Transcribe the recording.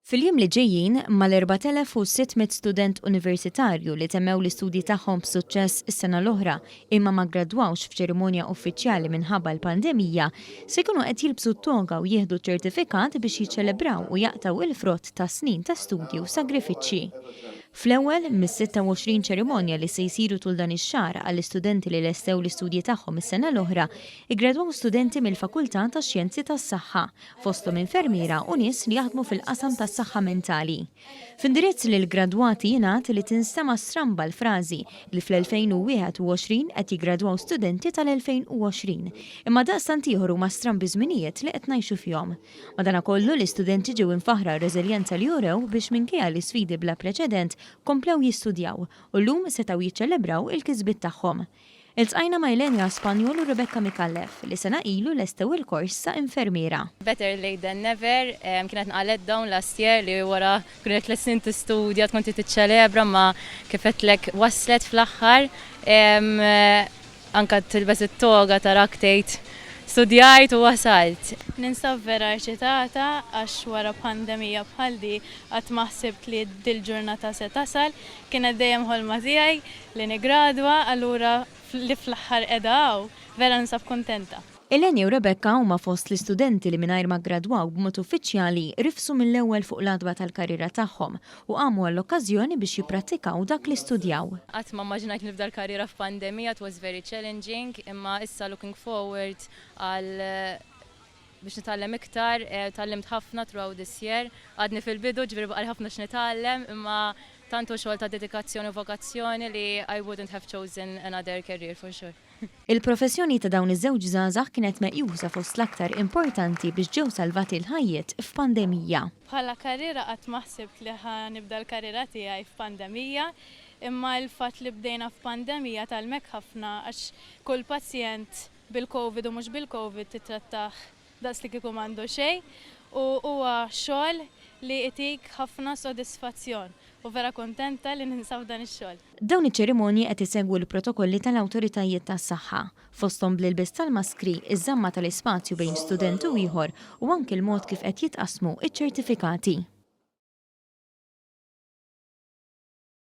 Fil-jiem li ġejjin, mal-4,600 student universitarju li temmew l-istudji tagħhom b'suċċess is-sena l-oħra imma ma ggradwawx f'ċerimonja uffiċjali minħabba l-pandemija, se jkunu qed jilbsu t-toga u jieħdu ċ-ċertifikat biex jiċċelebraw u jaqtgħu il-frott ta' snin ta' studji u sagrifiċċji. Fl-ewwel mis-26 ċerimonja li se jsiru tul dan ix-xahar għall-istudenti li lestew l-istudji tagħhom is-sena l-oħra, iggradwaw studenti mill-Fakultà tax-Xjenzi tas-Saħħa, fosthom infermiera u nies li jaħdmu fil-qasam tas-saħħa mentali. F'indirizz lill-gradwati jingħad li tinstema' stramba l-frażi li fl-2021 qed jiggradwaw studenti tal-2020, imma daqstant ieħor huma strambi ż-żminijiet li qed ngħixu fihom. Madanakollu, l-istudenti ġew imfaħħra għar-reżiljenza li urew biex minkejja l-isfidi bla preċedent komplew jistudjaw u llum setgħu jiċċelebraw il-kisbiet tagħhom. Iltqajna ma' Ilenia Spagnol u Rebecca Micallef li sena ilu lestew il-kors ta' infermiera. Better late than never, kienet naqra let down last year li wara tkun ilek tliet snin tistudja tkun trid tiċċelebra imma kif għedtlek waslet fl-aħħar. Anka tilbes it-toga tarak tgħid studjajt u wasalt. Ninsab vera eċitata għax wara pandemija bħal di qatt ma ħsibt li dil-ġurnata se tasal. Kienet dejjem ħolma tiegħi li niggradwa allura li fl-aħħar qiegħda hawn vera ninsab kuntenta. Eleni u Rebecca huma fost l-istudenti li mingħajr ma ggradwaw b'mod uffiċjali rifsu mill-ewwel fuq l-għatba tal-karriera tagħhom u qamu għall-okkażjoni biex jipprattikaw dak li studjaw. Qatt ma mmaġinajt nibda l-karriera f'pandemija, it was very challenging, imma issa looking forward għal biex nitgħallem iktar, tgħallimt ħafna throughout this year, għadni fil-bidu ġifieri baqali ħafna x'nitgħallem, imma tant hu xogħol ta' dedikazzjoni u vokazzjoni li I wouldn't have chosen another career for sure. Il-professjoni ta' dawn iż-żewġ żgħażagħ kienet meqjusa fost l-aktar importanti biex ġew salvati l-ħajjiet f'pandemija. Bħala karriera qatt ma ħsibt li ħa nibda l-karriera tiegħi f'pandemija, imma l-fatt li bdejna f'pandemija tgħallmek ħafna għax kull pazjent bil-Covid u mhux bil-Covid tittrattah daqs li kieku m'għandu xejn u huwa xogħol li jtik ħafna sodisfazzjon u vera kuntenta li ninsab f'dan ix-xogħol. Dawn iċ-ċerimonji qed isegwu l-protokolli tal-awtoritajiet tas-saħħa, fosthom bl-ilbies tal-maskri, iż-żamma tal-ispazju bejn student u ieħor u anki l-mod kif qed jitqassmu ċ-ċertifikati.